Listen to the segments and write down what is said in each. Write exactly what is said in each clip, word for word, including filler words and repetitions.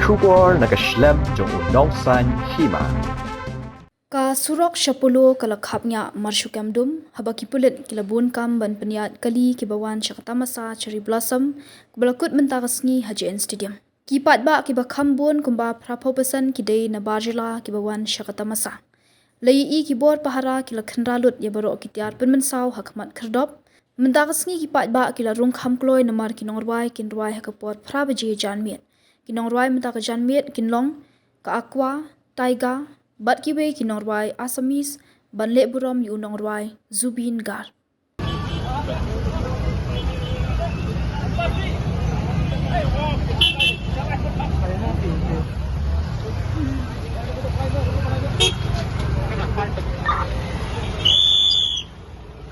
Khubor na ka shlem jong u Nongsaiñ Hima. Ka surok sha Polo ka la khapngiah mar shu kem dum haba ki pulit ki la bun kam ban pynïaid kali kiba wan sha ka tamasa Cherry Blossom kaba la kut mynta ka sngi ha J N Stadium. Ki paidbah kiba kham bun kumba phra phew percent ki dei na bar jylla kiba wan sha ka tamasa. La ïohi ki bor pahara ki la khynra lut ïa baroh ki tiar pynmynsaw ha khmat khyrdop. Mynta ka sngi ki paidbah ki la rung kham kloi namar ki nongrwai kin rwai ha ka por phra baje janmiet. Ki nongrwai mynta ka janmiet kin long ka Aqua, Tiger bad kiwei ki nongrwai Assamese ban leh burom ïa u nongrwai Zubeen Garg.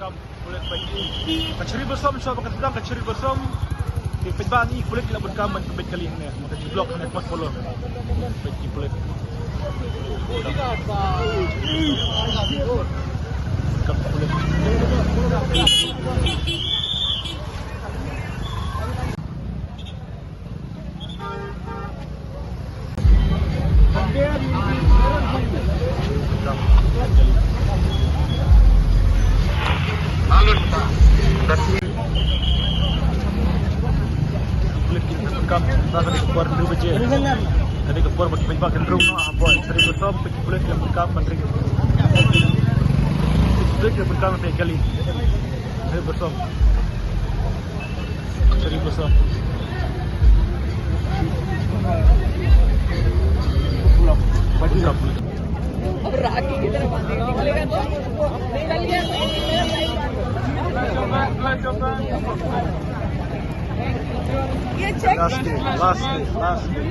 Kam pulit bagi ka Cherry Blossom, shuwa ba ka dang ka Cherry Blossom. Ki paidbah ngi pulit ki la bun kam ban pynbeit kali hangne, ma ka G Block hangne, khmat Polo. Beit ki pulit. Kam pulit. Cherry Blossom. Last day, last day, last day.